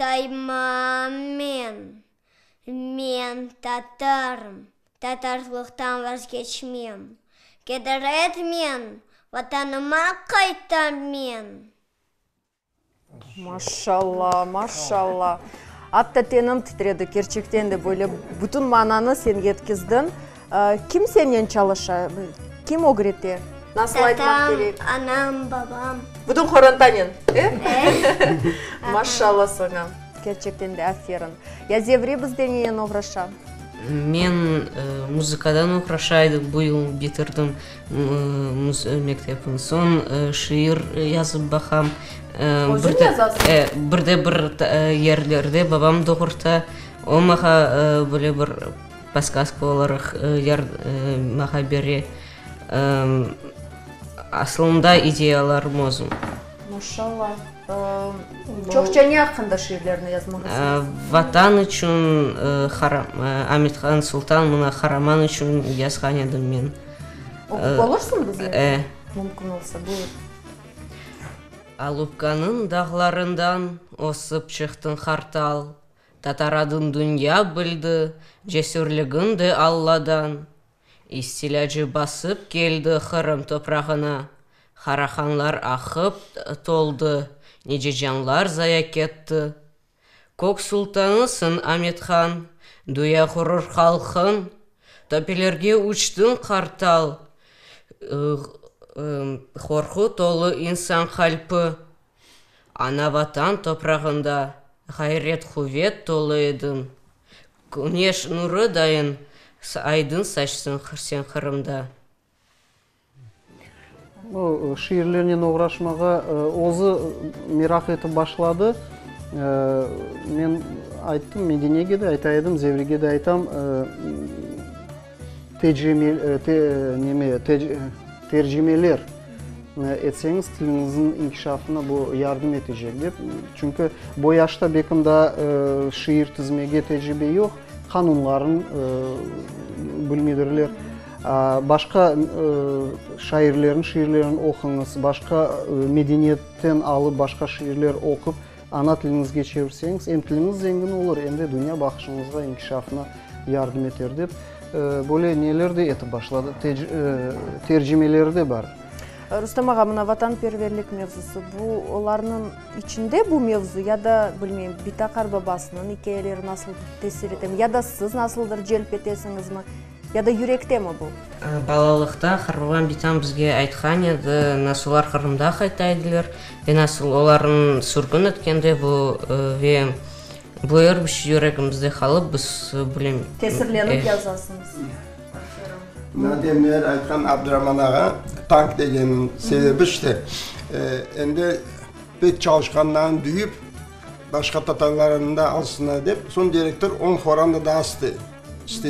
Taymam men. Men tatarım, tatarlıqtan vazgeçmem. Keder etmeñ, Vatanıma qaytam men. Maşalla, maşalla. Atta tenim titredi, kerçekten de böyle bütün mananı sen yetkizdiñ. Kim sennen çalışa, kim ögrete? Nasıl aytmaq kerek? Tatam, anam, babam. Bütün qorantanen, e? Maşalla saña. Kerçekten de aferin. Ya Zevri bizde nenen oğraşa? Men muzıkadan oğraşa edim, bu yıl bitirdim mektepni. Soñ şiir yazıp baqam. Özüñ yazasıñ? Bir de bir yerlerde babam doğurta. O maña böyle bir podskazka olaraq maña bere. Asılında ideyalarım özüm. Maşallah. Çoqça ne aqqında şiirlerni yazmağa sevesiñ? Vatan içün, Amethan Sultan mına Qaraman içün yazğan edim men. Oqup olursıñ bizge? E. Mümkün olsa, buyur. Alupkanıñ dağlarından ösip çıqtıñ qartal, Tatar adın dünya bildi, cesürligiñ de Alladan. İstilâcı basıp keldi Qırım toprağına, Qarahanlar aqıp toldı, nice canlar zaya ketti. Kök sultanısıñ, Amethan, duya ğurur halqıñ, Töpelerge uçtıñ qartal, qorqu tolu insan qalpi. Ana-Vatan toprağında ğayret-quvet tolu ediñ, Küneş nurı dayın aydın saçsın sen Qırımda. O, şiirlernen oğraşmağa özü meraq etip başladı. Men ayttım, Medinege de ayta edim, Zevrige de aytam, neme, tercimeler etseñiz, tiliñizniñ inkişafına bu yardım etecek, dep. Çünki bu yaşta belkim daa şiir tizmege tecribe yoq, qanunların bilmeydirler. Başqa şairlerniñ şiirlerini oquñız, başqa medeniyetten alıp başqa şiirler oqup, ana tiliñizge çevirseñiz, em tiliñiz zengin olur, em de dünya baqışıñızğa, inkişafına yardım eter, dep, böyle neler de etip başladı, tercimeleri de bar. Rustem ağa, mına vatanperverlik mevzusı, bu olarnıñ içinde bu mevzu ya da, bilmeyim, bita-qarbabasınıñ ikâyeleri nasıldır tesir etemi, ya da siz nasıldır celp etesiñizmi? Ya da yürektemi bu? Balalıqta qarbabam bitam bizge aytqan edi, nasıl olar Qırımda qayta ediler ve nasıl olarnı sürgün etkende bu ve bu er bir şey yüregimizde qalıp biz bilem. Tesirlenip yazasıñız. Mına demler aytqan Abduraman ağa, tank degeniniñ sebebi işte, endi pek çalışqanlarını duyıp, başqa tatarlarnı da alsınlar dep, soñ direktor on horanı da astı. İşte,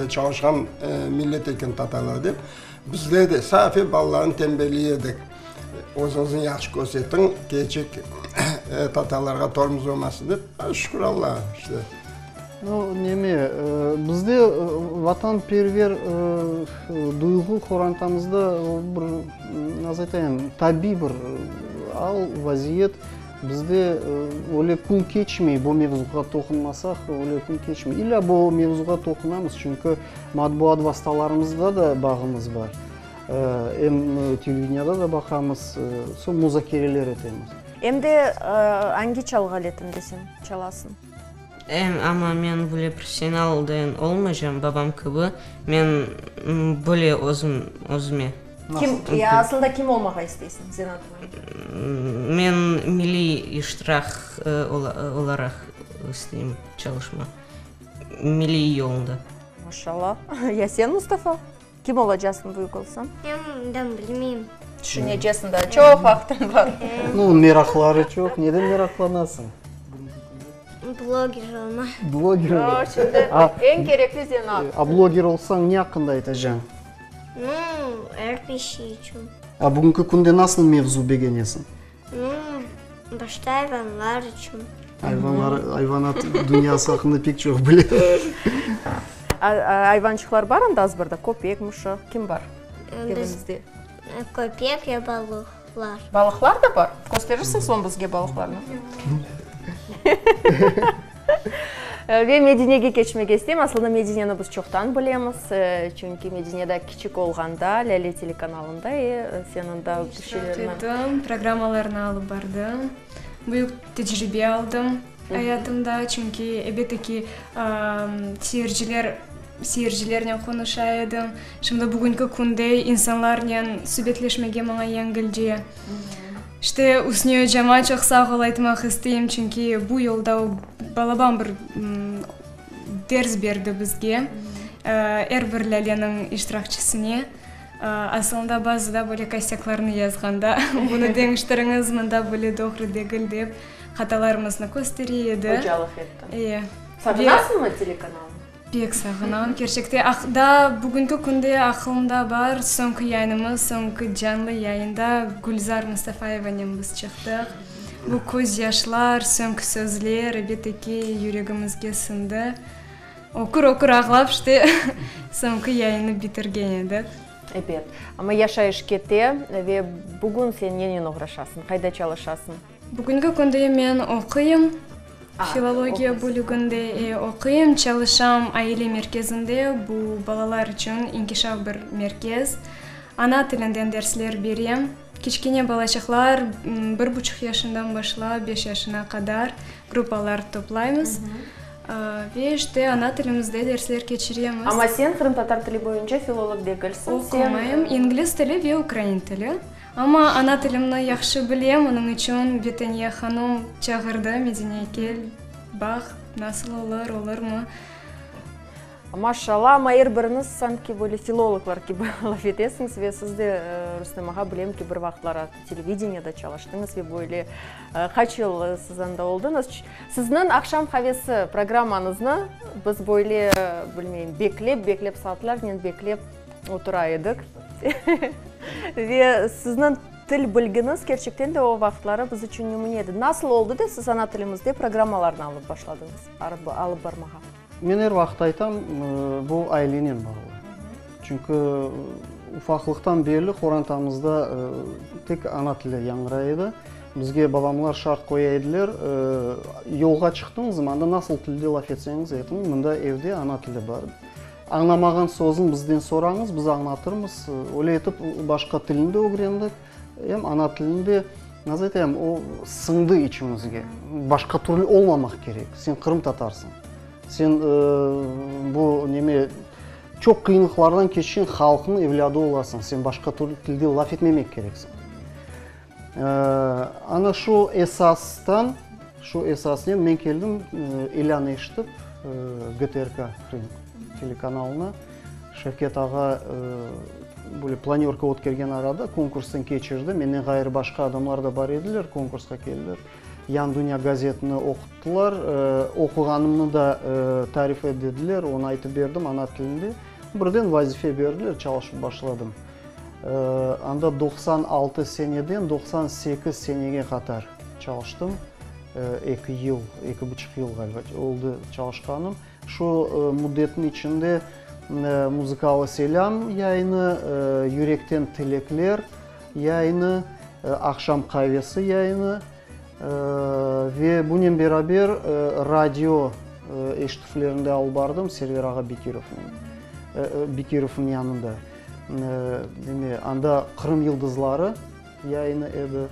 çalışqan millet eken tatarlar dep, bizler de safi balalarnı tenbiyeley edik. Özüñizni yahşı körsetiñ, kerçek tatarlarğa tormuz olmasın dep. Şükür Allağa, işte. Nu, neme, bizde vatanperver duyğu qorantamızda bir, nasıl aytayım, tabiy bir al, vaziyet. Bizde öyle kün keçmey, bu mevzuğa toqunmasaq, öyle kün keçmey. İlla bu mevzuğa toqunamız, çünki matbuat vastalarımızda da bağımız bar. Em televideniyada da baqamız, soñ muzakereler etemiz. Em de angi çalğı aletinde sen çalasıñ? Em, amma men böyle professional deyen olmaycam, babam kibi. Men böyle özüm, özüme. Kim, ya aslında kim olmağa isteysiñ, zenaat boyunca? Men milliy iştirak olaraq isteyim çalışmaq, milliy yolunda. Maşallah. Ya sen, Mustafa? Kim olacasıñ büyük olsañ? Men daa bilmeyim. Tüşünecesiñ daa, çoq vaqtıñ bar. Nu, meraqları çoq. Neden meraqlanasıñ? Bloger olma. Bloger olma. Şimdi eñ kerekli zenaat. A bloger olsañ, ne aqqında aytacañ? Nu, er bir şey içün. A bugünki künde nasıl mevzu begenesiñ? Nu, başta ayvanlar içün. Ayvanlar, ayvanat dünyası aqqında pek çoq bile. Ayvançıqlar bar anda azbarda? Köpek, mışıq, kim bar eviñizde? Köpek ve balıqlar. Balıqlar da bar? Kösterirsiñ soñ bizge balıqlarnı? Ve Medinege keçmege isteyim. Aslında Medineni biz çoqtan bilemiz, çünki Medine daa kiçik olğanda Lâle telekanalında sen anda bir şeylerni. İştirak ettim, programmalarnı alıp bardım. Büyük tecribe aldım ayatımda, çünki, elbette ki, seyirciler, seyircilernen qonuşa edim. Şimdi bugünki künde insanlarnen subetleşmege maña yengilce. İşte, Üsniye ocama çoq sağ ol aytmaq isteyim, çünki bu yolda o balaban bir ders berdi bizge, er bir Lâleniñ iştirakçisine. Asılında bazıda böyle kosyaklarnı yazğanda, bunı deñiştiriñiz, mında böyle doğru degil dep, hatalarımıznı köstere edi. Ocalıq etti. E. Sağınasıñmı telekanalnı? Pek sağınam, kerçekte. Daa bugünki künde aqılımda bar, soñki yayınımız, soñki canlı yayında Gülzar Mustafayevanen biz çıqtıq. Bu közyaşlar, soñki sözler, elbette ki, yüregimizge siñdi. Ökür-ökür ağlap, işte, soñki yayınnı bitirgen edik. Ebet. Amma yaşayış kete ve bugün sen nenen oğraşasıñ, qayda çalışasıñ? Bugünki künde men oquyım, filologiya bölüginde oquyım, çalışam aile merkezinde, bu balalar içün inkişaf bir merkez. Ana tilinden dersler berem. Kiçkene balaçıqlar, bir buçuq yaşından başlap beş yaşına qadar gruppalar toplaymız. Ve işte ana tilimizde dersler keçiremiz. Amma sen qırımtatar tili boyunca filolog degilsiñ. Oqumayım, ingliz tili ve ukrain tili. Amma ana tilimni yahşı bilem, onıñ içün Vetaniye hanum çağırdı, Medine kel, baq, nasıl olur, olurmı? Maşallah, amma er biriñiz sanki böyle filologlar kibi laf etesiñiz ve siz de, Rustem ağa, bilem ki, bir vaqıtlar televideniyede çalıştıñız ve böyle qaç yıl siz anda oldıñız. Sizniñ Aqşam qavesi programmañıznı biz böyle, bilmeyim, beklep, beklep, saatlarnen beklep otura edik. Ve sizniñ til bilgiñiz kerçekten de o vaqıtları biz içün nümüne edi. Nasıl oldı da siz ana tilimizde programmalarnı alıp başladıñız, alıp barmağa? Men er vaqıt aytam, bu ailenen bağlı. Çünki ufaqlıqtan berli qorantamızda tek ana tili yañğıray edi. Bizge babamlar şart qoya ediler, yolğa çıqtıñızmı, anda nasıl tilde laf etseñiz etiñ, mında evde ana tili bar. Añlamağan sözüñ bizden sorañız, biz añlatırmız. Öyle etip başqa tilni de ögrendik, em ana tilini de, nasıl aytayım, o siñdi içimizge. Başqa türlü olmamaq kerek, sen qırımtatarsıñ, sen bu neme, çoq qıyınlıqlardan keçken halqnıñ evlâdı olasıñ, sen başqa türlü tilde laf etmemek kereksiñ. Ana şu esastan, şu esasnen men keldim, ilân eşitip, GTRK Krım telekanalına. Şevket ağa böyle planörka ötkergen arada konkurstan keçirdi. Menden ğayrı başqa adamlar da bar ediler, konkursqa keldiler. Yañı dünya gazetini oquttılar. Oquğanımnı da tarif et dediler, onı aytıp berdim ana tilinde. Birden vazife berdiler, çalışıp başladım. Anda 96 seneden 98 senege qadar çalıştım. Eki yıl, eki buçuq yıl ğaliba oldı çalışqanım. Şu müddetniñ içinde Muzıkalı selâm yayını, Yürekten tilekler yayını, Aqşam qavesi yayını ve bunen beraber radio eşitüvlerini de alıp bardım Server ağa Bekirovnen, Bekirovnıñ yanında. Deme, anda Qırım yıldızları yayını edi.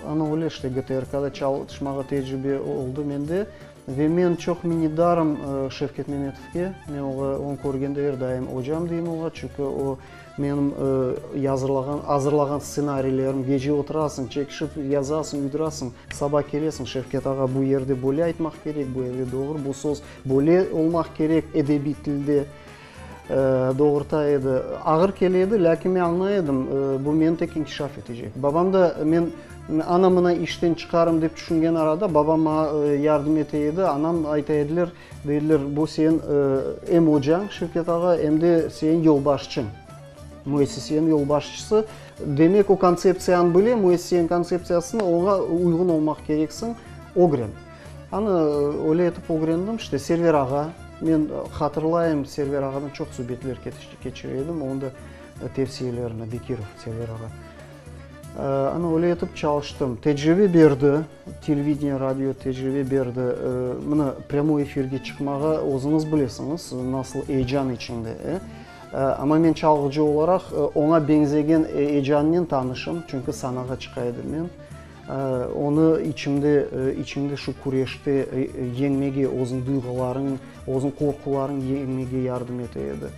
Ana öyle işte GTRK-da çalışmağa tecribe oldı mende. Ve men çoq minnetdarım Şevket Memetovke. Men oña, onı körgende er daim ocam deyim oña, çünki o menim yazırlağan, azırlağan stsenariylerim, gece oturasıñ, çekişip yazasıñ, uydurasıñ, saba kelesiñ, Şevket ağa, bu yerde böyle aytmaq kerek, bu yerde doğru, bu söz böyle olmaq kerek edebiy tilde. Doğurta edi. Ağır kele edi, lâkin men añlay edim, bu meni tek inkişaf etecek. Babam da, men ana-mına işten çıqarım dep tüşüngen arada, babam maña yardım ete edi, anam ayta ediler, deydiler, bu seniñ em ocañ, Şevket ağa, em de seniñ yolbaşçıñ, müessiseniñ yolbaşçısı. Demek, o kontseptsiyanı bile, müessiseniñ kontseptsiyasını, oña uyğun olmaq kereksiñ, ögren. Ana, öyle etip ögrendim, işte, Server ağa, men hatırlayım, Server ağadan çoq subetler keçire edim, onıñ da tevsiyelerini, Bekirov Server ağa. Ana öyle etip çalıştım. Tecribe berdi, televideniye, radio tecribe berdi. Mına, prâmoy efirge çıqmağa özüñiz bilesiñiz, nasıl eyecan içinde. Amma men çalğıcı olaraq oña beñzegen eyecannen tanışım, çünki sanağa çıqa edim men. Onı içimde, içiñde şu küreşte yeñmege, özüñ duyğularıñ, özüñ qorqularıñ yeñmege yardım ete edi.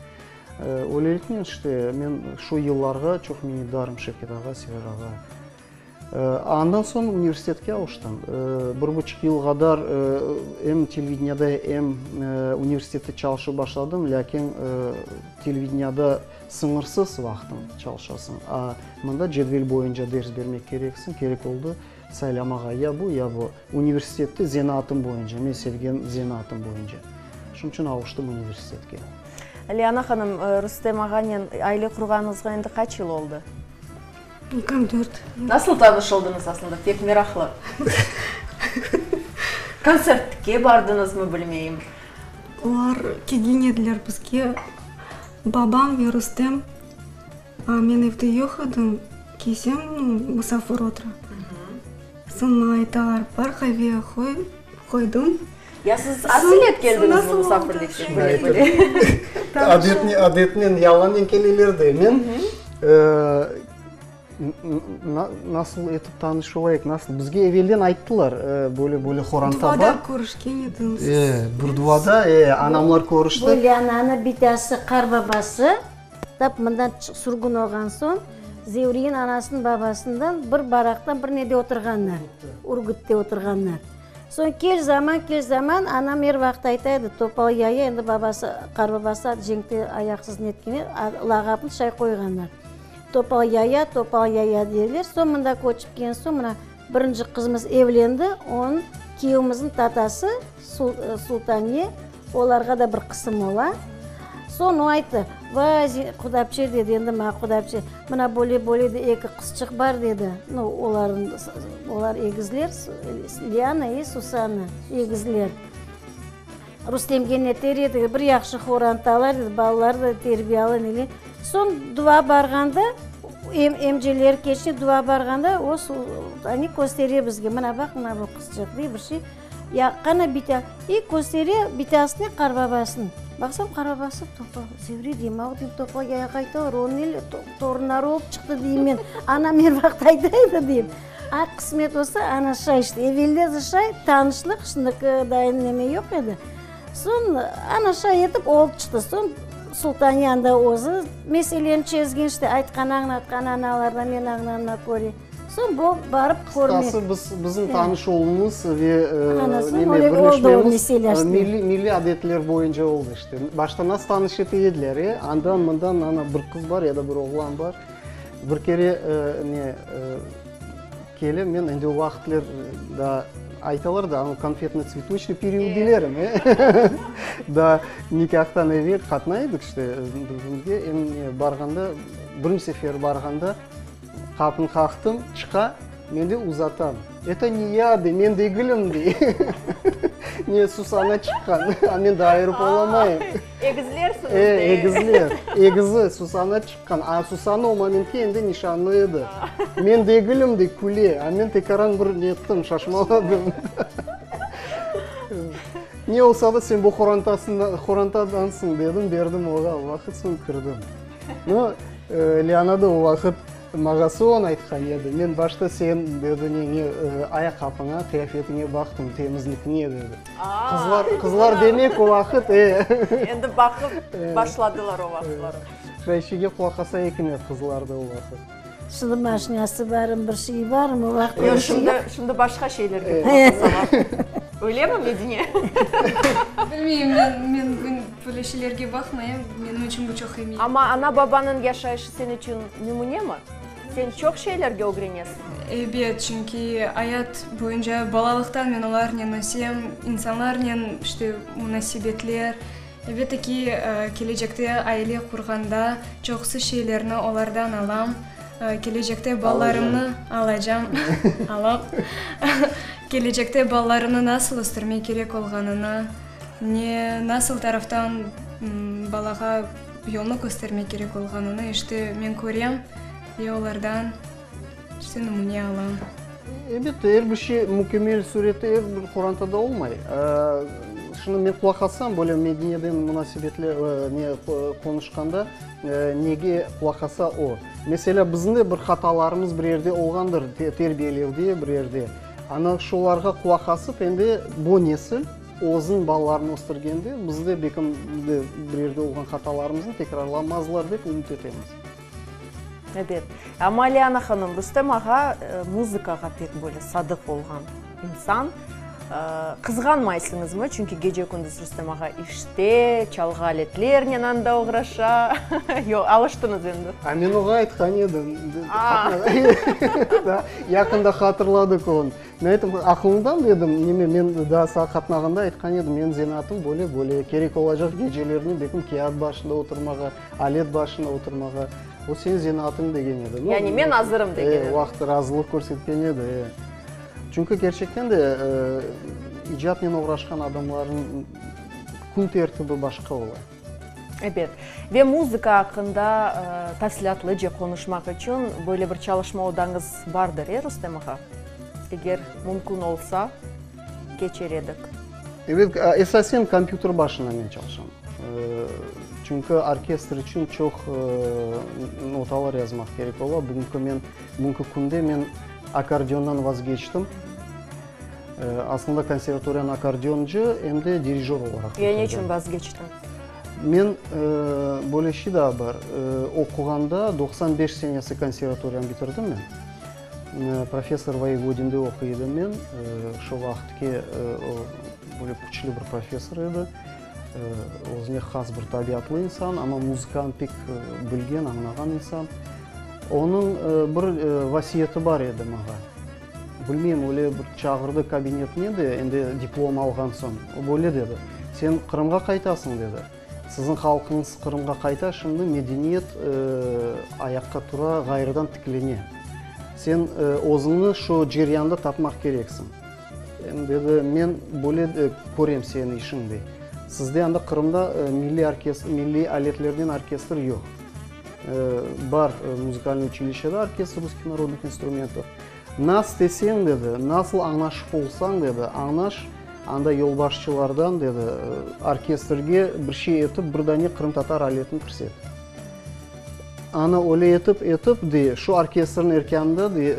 Öyleliknen, işte, men şu yıllarğa çoq minnetdarım Şevket ağa, Sever ağa. Andan soñ universitetke avuştım. Bir buçuq yıl qadar em televideniyada, em universitette çalışıp başladım, lâkin televideniyada sıñırsız vaqtıñ çalışasıñ, a mında cedvel boyunca ders bermek kereksiñ, kerek oldı saylamağa ya bu, ya bu. Universitette zenaatım boyunca, men sevgen zenaatım boyunca. Şunıñ içün avuştım universitetke. Liana hanım, Rustem ağanen aile qurğanıñızğa endi qaç yıl oldı? 24. Nasıl tanış oldıñız aslında? Pek meraqlı. Kontsertke bardıñızmı, bilmeyim. Olar kelgen ediler bizge, babam ve Rustem. Men evde yoq edim, kelsem, musafir otura. Soñ maña aytalar, bar qave qoy, qoydım. Ya siz aselet keldiñizmi musafirlikke? Bile bile. Adetnen yalanen keleler de. Men nasıl etip tanış olayıq, nasıl? Bizge evelden ayttılar, böyle böyle horanta bar. Duada körüşken ediñiz. E, bir duada, e, anamlar körüşti. Bu Liananı bitası, qarbabası, tap mından sürgün olğan soñ, Zevriye'nin anasınıñ babasından bir baraqta bir nede oturğanlar, Urgut'te oturğanlar. Soñ kel zaman, kel zaman, anam er vaqıt ayta edi, Topal Yaya, endi babası, qarbabası cenkte ayaqsız netken, lağapını şay qoyğanlar. Topal Yaya, Topal Yaya deyler. Soñ mında köçip kelgen soñ, mına, birinci qızımız evlendi, onıñ kiyevimizniñ tatası Sultaniye, olarğa da bir qısım ola. Soñ o ayttı, Vay, qudapçe, dedi, endi maña qudapçe, mına böyle, böyle de eki qızçıq bar, dedi. Nu, olarnıñ, olar egizler, Liana i Susanna, egizler. Rustemge neter edi, bir yahşı horantalar dedi, balaları da terbiyalı nele. Soñ duva barğanda, em, emceleri keçti, duva barğanda o, ani köstere bizge, mına baq, mına bu qızçıq, dey bir şey. Ya, qana bitâ? İ köstere bitâsını qarbabasını. Baqsam, qarbabası topal. Zevri deyim, av deyim, topal yaya qaytalar, onıñ ele torunları olıp çıqtı deyim men. Anam er vaqıt ayta edi deyim. A, qısmet olsa, ana şay işte. Evelde de şay, tanışlıq, şimdiki dayın neme yoq edi. Soñ, ana şay etip olıp çıqtı. Soñ, Sultaniye anda özü meseleni çezgen işte, aytqan, añlatqan analarına, men añlanma köre. Soñ bu barıp körmek. Qısqası, biz, bizim tanış oluvımız ve neme, birleşmemiz milliy, milliy adetler boyunca oldı işte. Başta nasıl tanış ete ediler, e? Andan, mından, ana, bir qız bar ya da bir oğlan bar. Bir kere ne, kele, men endi o vaqıtler daa aytalar da, konfetno-tsvetoçnıy period deylerim, e? Daa nikâhtan evel qatnay edik işte bir-birimizge. Em barğanda, birinci sefer barğanda, Qapını qaqtım, çıqa, men de uzatam. Eto ne ya, dey, men degilim, dey. Ne, Susana çıqqan, a men daa ayırıp olamayım. Egizlersiñiz, e, dey. Egizler, egizi, Susana çıqqan. A Susana o momentke endi nişanlı edi. Men degilim, dey, küle. A men tekaran bir nettim, şaşmaladım. Ne olsa da sen bu horantadansıñ, dedim, berdim oğa, o vaqıt soñ kirdim. No, Liana da o vaqıt maña soñ aytqan edi, men başta sen, dedi, neñe, ayaqqapıña, qıyafetiñe baqtım, temizlikine, dedi. Qızlar, qızlar demek o vaqıt, e. Endi baqıp başladılar o vaqıtları. Şayşige qulaq asa ekenler qızlar da o vaqıt. Şimdi maşinası barım, bir şeyi barım, o vaqıt bir şey yoq. Şimdi başqa şeylerge qulaq asalar. Öylemi, Medine? Bilmeyim, men, men böyle şeylerge baqmayım, menim içün bu çoq emiyetli. Amma ana-babanıñ yaşayışı sen içün nümünemi? Sen çoq şeylerge ögrenesiñ. Ebet, çünki ayat boyunca balalıqtan men olarnen ösem, insanlarnen işte munasebetler. Elbette ki, kelecekte aile qurğanda çoqusı şeylerni olardan alam. Kelecekte balalarımnı alacam, alam. Kelecekte balalarımnı nasıl östürmek kerek olğanını, ne, nasıl taraftan balağa yolnı köstermek kerek olğanını, işte, men körem ve olardan. İşte numune alam. Elbette, er bir şey mükemmel sürette er bir qorantada olmay. Şimdi men qulaq assam, böyle Medineden munasebetle ne qonuşqanda, nege qulaq asa o. Meselâ, bizim de bir hatalarımız bir yerde olğandır, terbiyelevde bir yerde. Ana şolarğa qulaq asıp, endi bu nesil özüniñ balalarını östürgende, biz de belkim bir yerde olğan hatalarımıznı tekrarlamazlar dep ümüt etemiz. Ebet. Amma Liana hanım, Rustem ağa muzıkağa pek böyle sadıq olğan insan. Qızğanmaysıñızmı? Çünki gece-kündüz Rustem ağa işte, çalğı aletlernen anda oğraşa. Yoq, alıştıñız endi. A men oña aytqan edim. Yaqında hatırladıq onı. Men ayttım, aqlıñdamı dedim, neme, men daa sağa qatnağanda aytqan edim, menim zenaatım böyle, böyle, kerek olacaq gecelerni belkim kâğıt başında oturmağa, alet başında oturmağa, o seniñ zenaatıñ degen edi. Yani men azırım degen edi. E, o vaqıt razılıq körsetken edi, e. Çünki kerçekten de icatnen oğraşqan adamlarnıñ kün tertibi başqa ola. Ebet. Ve muzıka aqqında tafsilâtlıca qonuşmaq içün böyle bir çalışma odañız bardır, e, Rustem ağa? Eger mümkün olsa, keçer edik. Ebet, esasen kompyuter başında men çalışam. Çünki orkestr içün çoq notalar yazmaq kerek ola. Bugünki men, bugünki künde men akkordeondan vazgeçtim. Aslında konservatoriyanı akkordeoncı em de dirijör olaraq bitirdim. Ya ne içün vazgeçtiñ? Men, böyle şey daa bar, oquğanda, 95 senesi konservatoriyanı bitirdim men. Professor Voyevodinde oquy edim men. Şo vaqıtki o, böyle küçlü bir professor edi. Özüne has bir tabiatlı insan, amma muzıkanı pek bilgen, añlağan insan. Onıñ bir vasiyeti bar edi maña. Bilmeyim, öyle bir çağırdı kabinetine de, endi diplom alğan soñ. O böyle dedi, Sen Qırımğa qaytasıñ, dedi. Siziñ halqıñız Qırımğa qayta, şimdi medeniyet ayaqqa tura, ğayrıdan tiklene. Sen özüñni şu ceryanda tapmaq kereksiñ. Em, dedi, men böyle körem seniñ işiñ, dey. Sizde anda Qırımda milliy orkestr, milliy aletlerden orkestr yoq. Bar muzıkalnıy uçilişşede orkestr russkih narodnıh instrumentov. Nas deseñ, dedi, nasıl añlaşıp olsañ, dedi, añlaş, anda yolbaşçılardan, dedi, orkestrge bir şey etip, bir dane qırımtatar aletini kirset. Ana öyle etip, etip, dey, şu orkestrniñ erkânında, dey,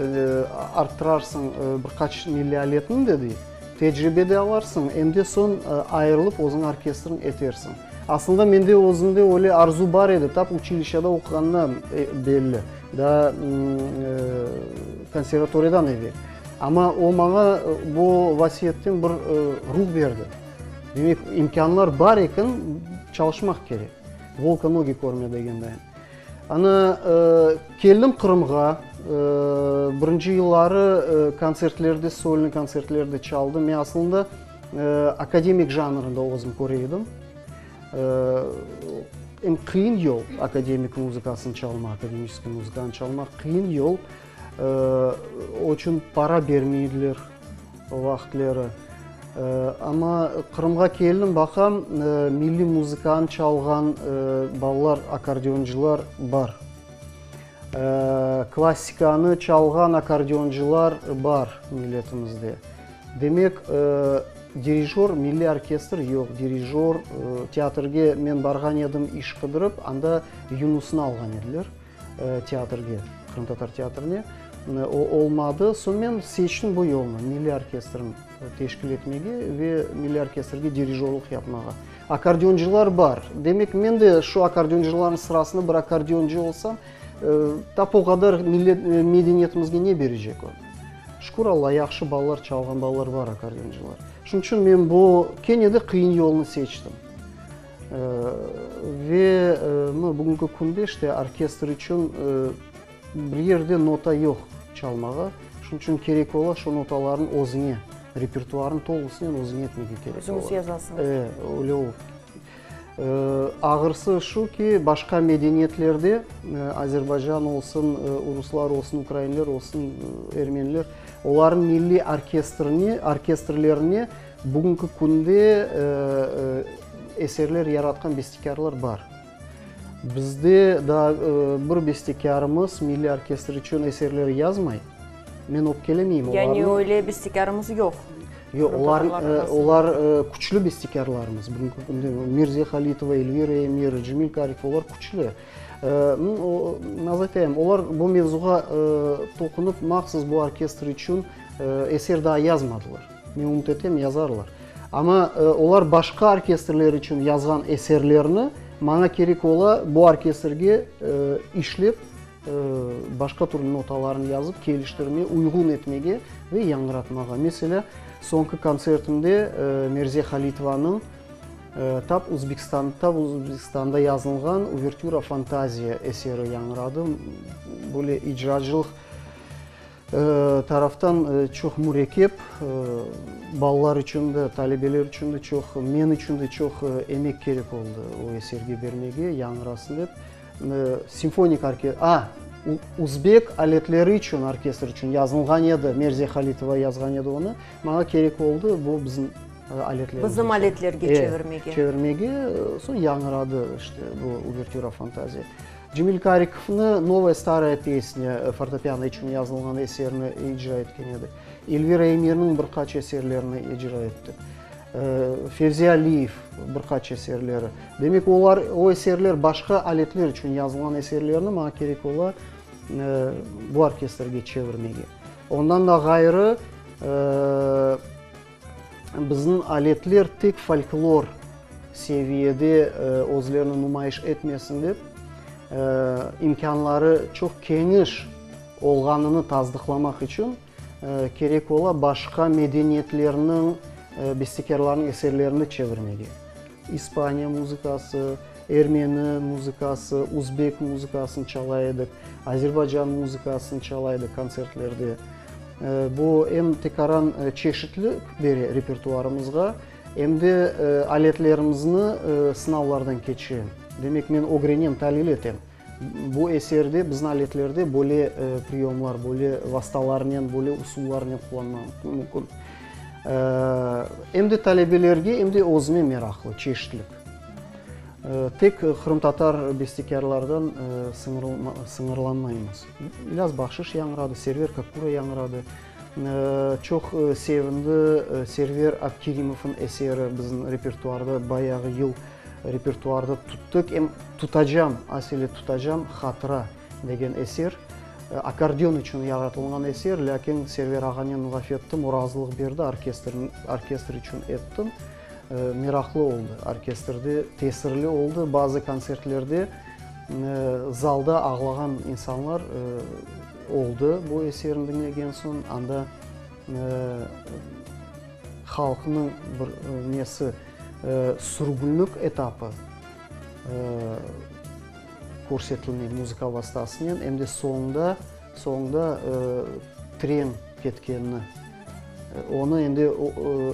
arttırarsıñ bir qaç milliy aletni de, dey, tecribe de alarsıñ, em de soñ ayırılıp özüñ orkestriñ etersiñ. Aslında mende özümde öyle arzu bar edi, tap uçilişşada oquğandan belli, daa konservatoriyadan evel. Amma o maña bu vasiyetten bir ruh berdi. Demek, imkânlar bar eken, çalışmaq kerek. Volka nogi körme degendayin. Ana, keldim Qırımğa, birinci yılları kontsertlerde, solnıy kontsertlerde çaldım. Men aslında akademik janrında özüm köre edim. Em qıyın yol akademik muzıkasını çalmaq, akademiçeskiy muzıkanı çalmaq qıyın yol. O içün para bermeydiler o vaqıtları. Amma Qırımğa keldim, baqam, milliy muzıkanı çalğan balalar, akkordeoncılar bar. Klassikanı çalğan akkordeoncılar bar milletimizde. Demek, dirijör, milliy orkestr yoq, dirijör, teatrge men barğan edim iş qıdırıp, anda Yunusnı alğan ediler teatrge, qırımtatar teatrine. O olmadı. Soñ men seçtim bu yolnı, milliy orkestrni teşkil etmege ve milliy orkestrge dirijörlıq yapmağa. Akkordeoncılar bar. Demek, men de şu akkordeoncılarnıñ sırasında bir akkordeoncı olsam, tap o qadar millet, medeniyetimizge ne berecek o? Şükür Alla, yahşı balalar, çalğan balalar bar akkordeoncılar. Şunıñ içün men bu kene de qıyın yolnı seçtim. Ve bugünki künde işte orkestr içün bir yerde nota yoq çalmağa. Şunıñ içün kerek ola şu notalarnı özüñe, repertuarnı tolusınen özüñe etmege kerek ola. Özüñiz yazasıñız. E, öyle olıp. Ağırsı şu ki, başqa medeniyetlerde, Azerbaycan olsun, uruslar olsun, ukrainler olsun, ermeniler, olarnıñ milliy orkestrine, orkestrlerine bugünki künde eserler yaratqan bestekârlar bar. Bizde daa bir bestekârımız milliy orkestr içün eserler yazmay. Men öpkelemeyim olarnı. Yani öyle bestekârımız yoq? Yoq, olar, olar küçlü bestekârlarımız. Bugünki künde Mirze Halitova, Elvira Emir, Cemil Karikov, olar küçlü. Nasıl aytayım, olar bu mevzuğa toqunıp, mahsus bu orkestr içün eser daa yazmadılar. Men ümüt etem, yazarlar. Amma olar başqa orkestrler içün yazğan eserlerni maña kerek ola bu orkestrge işlep, başqa türlü notalarnı yazıp, keliştirme, uyğun etmege ve yañğıratmağa. Meselâ, soñki kontsertimde Merziye Halitovanıñ tap Uzbekistan, tap Uzbekistanda yazılğan Uvertüra fantaziya eseri yañğıradı. Böyle icracılıq Taraftan çoq mürekkep, balalar içün de, talebeler içün de çoq, men içün de çoq emek kerek oldı o eserge bermege, yañğırasın dep. Simfonik orkestr, a, uzbek aletleri içün orkestr içün yazılğan edi, Merziye Halitova yazğan edi onı. Maña kerek oldı bu bizim aletlerimiz. Bizim aletlerge çevirmege. Çevirmege, soñ yañğıradı işte bu Uvertüra fantaziya. Cemil Karikovnı Novaya staraya pesnâ fortepiano içün yazılğan eserini icra etken edi. Elvira Emirniñ bir qaç eserlerini icra etti. Fevzi Aliyev bir qaç eserleri. Demek, olar, o eserler başqa aletler içün yazılğan eserlerni maña kerek ola bu orkestrge çevirmege. Ondan da ğayrı, Bizim aletler tek folklor seviyede özlerini numayış etmesin dep, imkânları çoq keniş olğanını tasdıqlamaq içün kerek ola başqa medeniyetlerniñ bestekârlarınıñ eserlerini çevirmege. İspaniya muzıkası, ermeni muzıkası, uzbek muzıkasını çala edik, azerbaycan muzıkasını çala edik kontsertlerde. Bu em tekaran çeşitlik bere repertuarımızğa, em de aletlerimizni sınavlardan keçe. Demek, men ögrenem, talil etem. Bu eserde, bizim aletlerde böyle priyomlar, böyle vastalarnen, böyle usullarnen qullanmaq mümkün. Em de talebelerge, em de özüme meraqlı çeşitlik. Tek qırımtatar bestekârlardan sıñırlanmaymız. İlyas Bahşiş yañğıradı, Server Kakura yañğıradı. Çoq sevindi Server Abkerimovnıñ eseri bizim repertuarda bayağı yıl repertuarda tuttıq. Em tutacam, asele tutacam, Hatıra degen eser. Akkordeon içün yaratılğan eser, lâkin Server ağanen laf ettim, o razılıq berdi, orkestr içün ettim. Meraqlı oldı, orkestrde tesirli oldı. Bazı kontsertlerde zalda ağlağan insanlar oldı bu eserni diñlegen soñ. Anda halqnıñ bir nesi, sürgünlik etapı körsetilme muzıka vastasınen, em de soñunda, soñunda tren ketkenini, onı endi,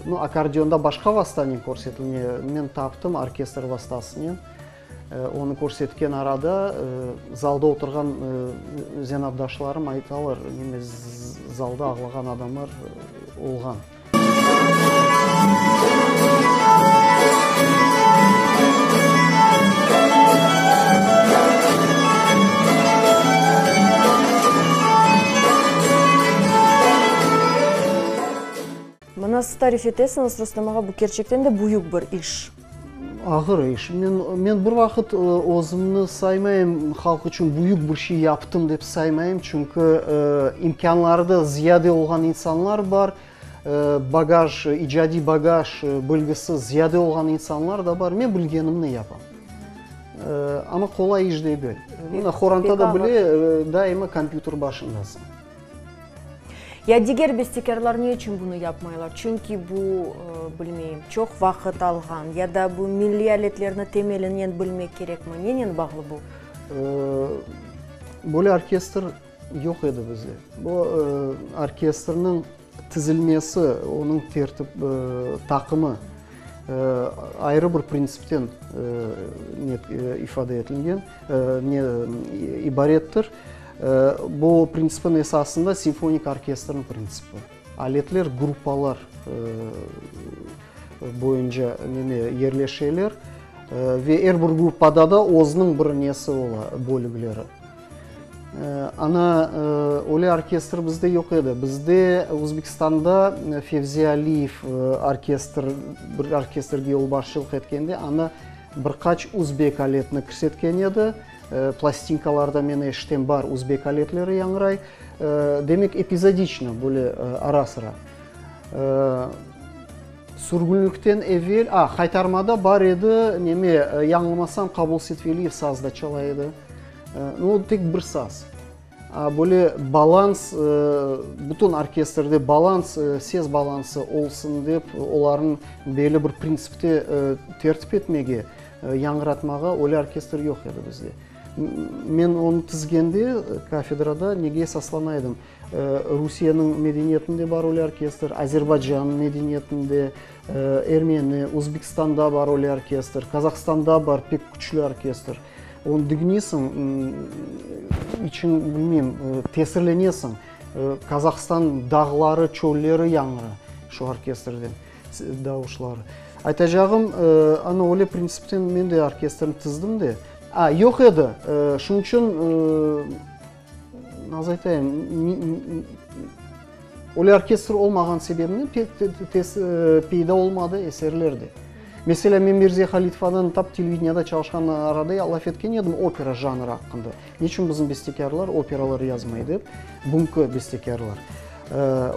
nu, akkordeonda başqa vastanen körsetilme, men taptım orkestr vastasınen, onı körsetken arada zalda oturğan zenaatdaşlarım aytalar, neme, zalda ağlağan adamlar olğan. Mına siz tarif etesiñiz, Rustem ağa, bu kerçekten de büyük bir iş. Ağır iş. Men, men bir vaqıt özümni saymayım, halq içün büyük bir şey yaptım dep saymayım, çünki imkânları da ziyade olğan insanlar bar, bagaj, icadiy bagaj, bilgisi ziyade olğan insanlar da bar. Men bilgenimni yapam. Amma qolay iş degil. Mına qorantada bile daima kompyuter başındasıñ. Ya diger bestekârlar ne içün bunı yapmaylar? Çünki bu, bilmeyim, çoq vaqıt alğan ya da bu milliy aletlerni temelinen bilmek kerekmi? Nenen bağlı bu? Böyle orkestr yoq edi bizde. Bu orkestrniñ tizilmesi, onıñ tertip, taqımı ayrı bir printsipten ifade etilgen, ibarettir. Bu printsipniñ esasında simfonik orkestrniñ printsipi. Aletler gruppalar boyunca neme yerleşeler. Ve er bir gruppada da özüniñ bir nesi ola, bölükleri. Ana, öyle orkestr bizde yoq edi. Bizde Özbekistanda Fevzi Aliyev orkestr, bir orkestrge yolbaşçılıq etkende, anda bir qaç özbek aletini kirsetken edi. Plastinkalarda men eşitem, bar özbek aletleri yañray. Demek, epizodiçno, böyle ara-sıra. Sürgünlikten evel, a, Haytarmada bar edi, neme, yañılmasam, Qabul Setveliyev sazda çala edi. No, tek bir saz. A, böyle balans, bütün orkestrde balans, ses balansı olsun dep, olarnıñ belli bir printsipte tertip etmege, yañğıratmağa öyle orkestr yoq edi bizde. Men onı tizgende kafedrada nege esaslana edim? Rusiyeniñ medeniyetinde bar öyle orkestr, Azerbaycan medeniyetinde, ermeni, Özbekistanda bar öyle orkestr, Kazahstanda bar pek küçlü orkestr. Onı diñleysiñ, içiñ, bilmeyim, tesirlenesiñ. Kazahstan dağları, çölleri yañıra şu orkestrden davuşları. Aytacağım, ana öyle printsipten men de orkestrni tizdim de. A, yoq edi, şunıñ içün Nasıl aytayım, öyle orkestr olmağan sebebinden pek tez peyda olmadı eserler de. Meselâ, men Mirziya Halitovanıñ tap televideniyada çalışqan arada laf etken edim opera janrı aqqında. Neçün bizim bestekârlar operalar yazmay dep, bugünki bestekârlar.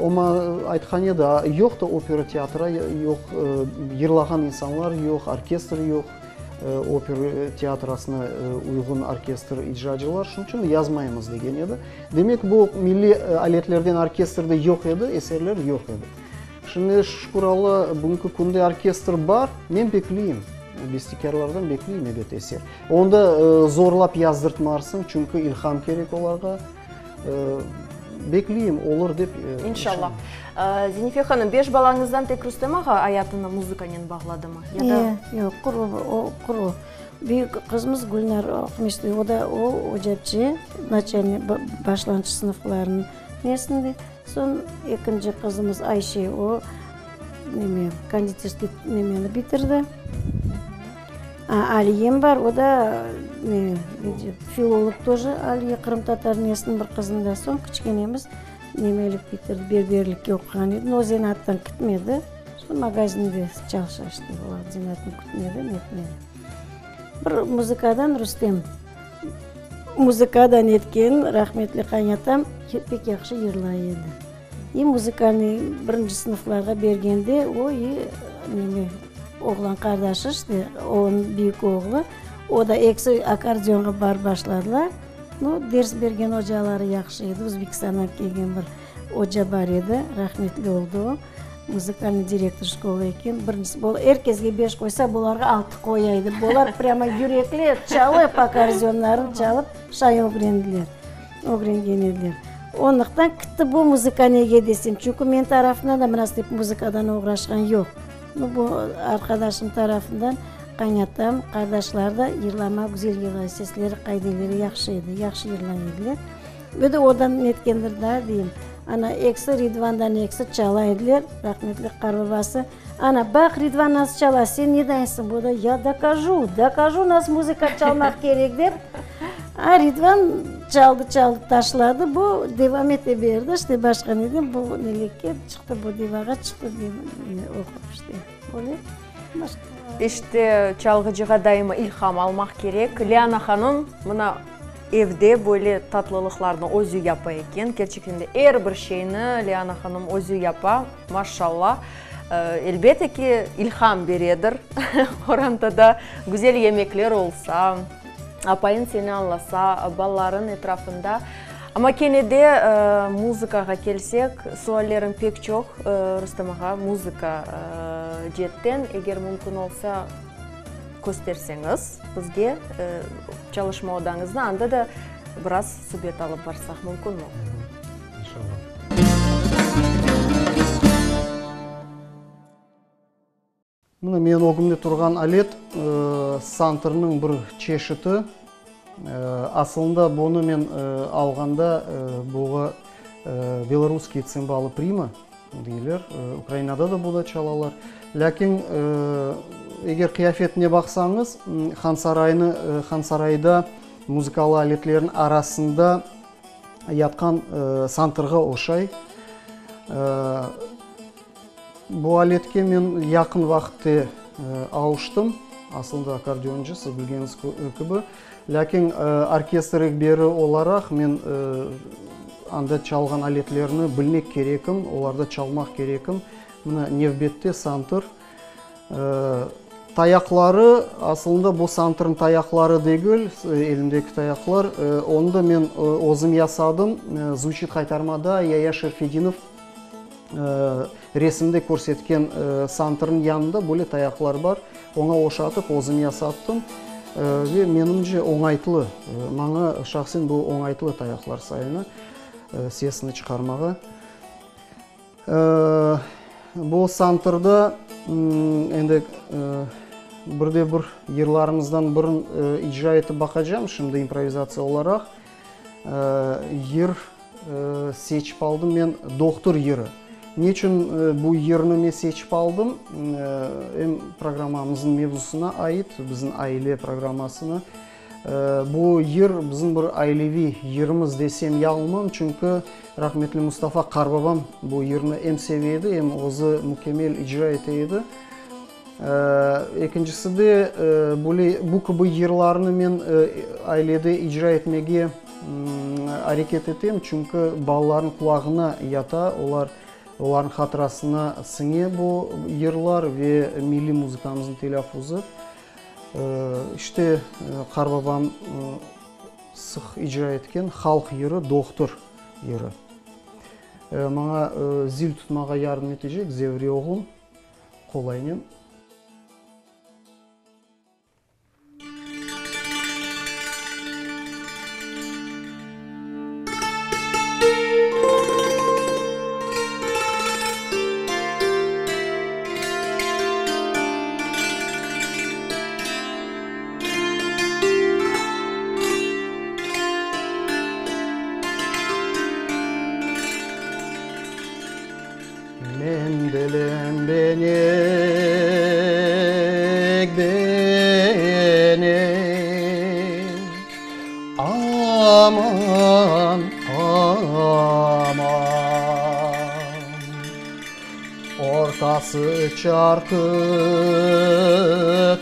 O maña aytqan edi, yoq da opera teatrı yoq, yırlağan insanlar yoq, orkestr yoq. Opera teatrosına uyğun orkestr icracılar, şunıñ içün yazmaymız degen edi. Demek, bu milliy aletlerden orkestr de yoq edi, eserler yoq edi. Şimdi, şükür Alla, bugünki künde orkestr bar, men bekleyim, bestekârlardan bekleyim, ebet, eser. Onda zorlap yazdırtmarsıñ, çünki ilham kerek olarğa. Bekleyim, olur dep. İnşallah. Zenife hanım, beş balañızdan tek Rustem ağa ayatını muzıkanen bağladımı? Ya da. Yoq, quru, o, quru. Büyük qızımız Gülnar oqumıştı, o da, o, ocapçe, naçalniy, başlanğıç sınıflarnıñ nesinde. Soñ ekinci qızımız Ayşe, o, neme, konditerskiy nemeni bitirdi. Aliyem bar, o da ne, filolog тоже, Aliye, qırımtatar nesiniñ bir qızında. Soñ kiçkenemiz nemelik bitirdi, berberlikke oquğan edi, no zenaattan kitmedi. Soñ magazinde çalışa işte, o zenaatını kütmedi, netmedi. Bir muzıkadan Rustem, muzıkadan etken rahmetli qaynatam pek yahşı yırlay edi. İ muzıkalnıy birinci sınıflarğa bergende o i neme, oğlan qardaşı işte, onıñ büyük oğlu, o da ekisi akkordeonğa barıp başladılar. Nu, ders bergen ocaları yahşı edi, Özbekistandan kelgen bir oca bar edi, rahmetli oldı o, muzıkalnıy direktor şkolı eken. Birincisi, er kesge beş qoysa, bularğa altı qoya edi. Bular prâmo yürekli çalıp, akkordeonlarını çalıp, şay ögrendiler. Ögrengen ediler. Onlıqtan kitti bu muzıka nege desem, çünki men tarafından da mına step muzıkadan oğraşqan yoq. Nu, bu arqadaşım tarafından qaynatam, qardaşlar da yırlama, güzel yırlay, sesleri, qaydeleri yahşı edi, yahşı yırlay ediler. Bir de odan netkendir daa deyim, ana, ekisi Ridvandan ekisi çala ediler, rahmetli qarbabası. Ana, baq, Ridvan nasıl çala, sen ne daysıñ? Bu da, ya dokajı, dokajı nasıl muzıka çalmaq kerek, dep. A, Ridvan çaldı, çaldı, taşladı, bu devam ete berdi, işte, başqa neden, bu nelekke çıqtı, bu divağa çıqtı, oqup, işte, böyle, başqa. İşte, çalğıcığa daima ilham almaq kerek. Liana hanım, mına, evde böyle tatlılıqlarnı özü yapa eken. Kerçekten de er bir şeyni Liana hanım özü yapa. Maşşalla! Elbette ki, ilham beredir. Qorantada güzel yemekler olsa, apayıñ seni añlasa, balalarıñ etrafında. Amma kene de muzıkağa kelsek, suallerim pek çoq, Rustem ağa, muzıka cetten, eger mümkün olsa, kösterseñiz bizge çalışma odañıznı, anda da biraz subet alıp barsaq, mümkünmi? İnşallah. Mına menim ögümde turğan alet santırnıñ bir çeşiti. Asılında bunı men alğanda buğa belorusskiy tsimbalı prima deyler. Ukrainada da buda çalalar. Lâkin. Eger qıyafetine baqsañız, Hansaraynı, Hansarayda muzıkalı aletlerniñ arasında yatqan santırğa oşay. Bu aletke men yaqın vaqıtte avuştım. Aslında akkordeoncı, siz bilgeniñiz kibi. Lâkin orkestr rehberi olaraq men anda çalğan aletlerni bilmek kerekim, olarda çalmaq kerekim. Mına nevbette santır. Tayaqları, asılında bu santırnıñ tayaqları degil, elimdeki tayaqlar. Onı da men özüm yasadım. Zvuçit Haytarmada Yaya Şerfedinov resimde körsetken santırnıñ yanında böyle tayaqlar bar. Oña oşatıp özüm yasattım. Ve menimce oñaytlı, maña şahsen bu oñaytlı tayaqlar sayına, sesini çıqarmağa. Bu santırda endi bir de bir yırlarımızdan birini icra etip baqacam şimdi improvizatsiya olaraq. Yır seçip aldım men, Dohtur yırı. Neçün bu yırnı men seçip aldım? Em programmamıznıñ mevzusına ait, bizim aile programmasına. Bu yır bizim bir aileviy yırımız desem yañılmam, çünki rahmetli Mustafa qarbabam bu yırnı em seve edi, em özü mükemmel icra ete edi. Ekincisi de, böyle bu kibi yırlarnı men ailede icra etmege areket etem, çünki balalarnıñ qulağına yata, olar, olarnıñ hatırasına siñe bu yırlar ve milliy muzıkamıznıñ telâffuzı. İşte, qarbabam sıq icra etken halq yırı, Dohtur yırı. Maña zil tutmağa yardım etecek Zevri oğlum qolaynen. Men bilem benek, benek, Aman, aman. Ortası çarqı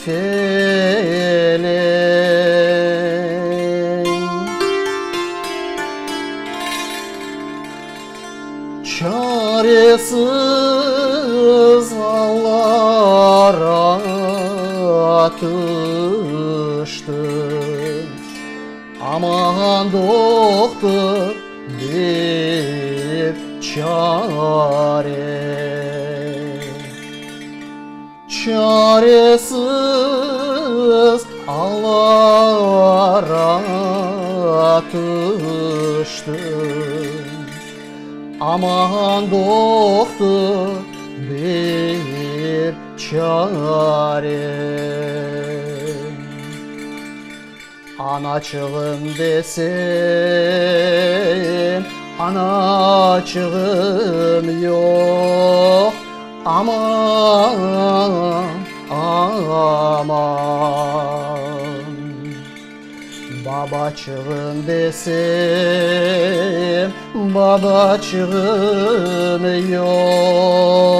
felek. Çaresiz allara tüştim. Aman dohtur, bir çare. Çaresiz allara tüştim. Aman dohtur, bir çare. Anaçığım desem, anaçığım yoq, aman, aman. Babaçığım desem, babaçığım yoq.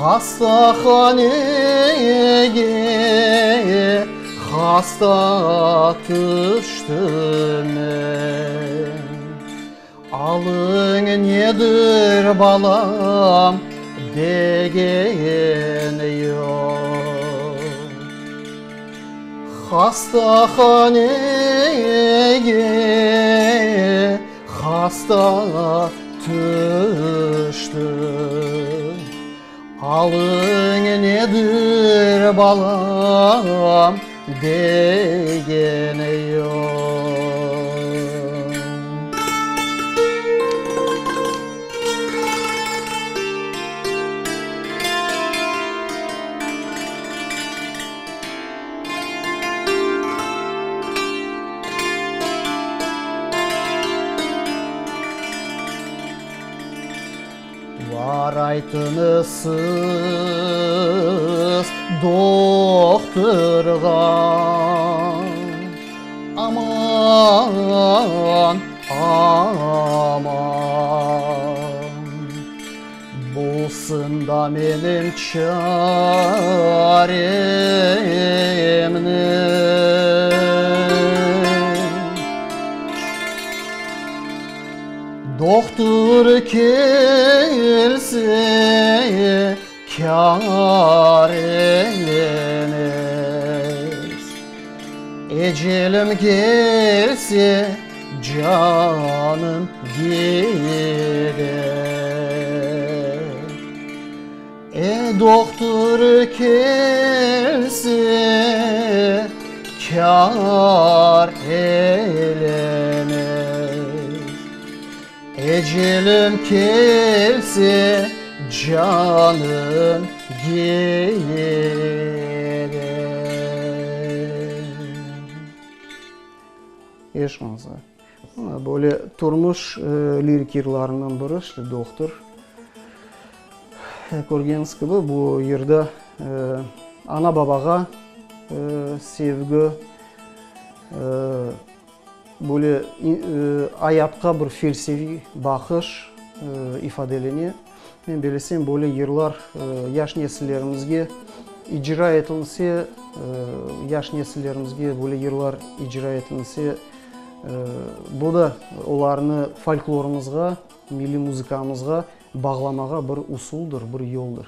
Hastahanege hasta tüştim men. Alıñ nedir, balam, degen yoq. Hastahanege hasta tüştim. Alıñ nedir, balam, degen yoq. Var aytıñız siz dohturğa. Aman, aman, bulsın da menim çaremni. Dohtur kelse kâr elemez, Ecelim kelse canım gider. E, dohtur kelse kâr elemez, Ecelim kelse canım gider. Eşmañız. Böyle turmuş lirik yırlarından biri, işte Dohtur. Körgeniñiz kibi, bu yırda ana-babağa sevgi, böyle ayatqa bir felsefiy baqış ifadelene. Men belesem, böyle yırlar yaş nesillerimizge icra etilse, yaş nesillerimizge böyle yırlar icra etilse, bu da olarnı folklorımızğa, milliy muzıkamızğa bağlamağa bir usuldır, bir yoldır.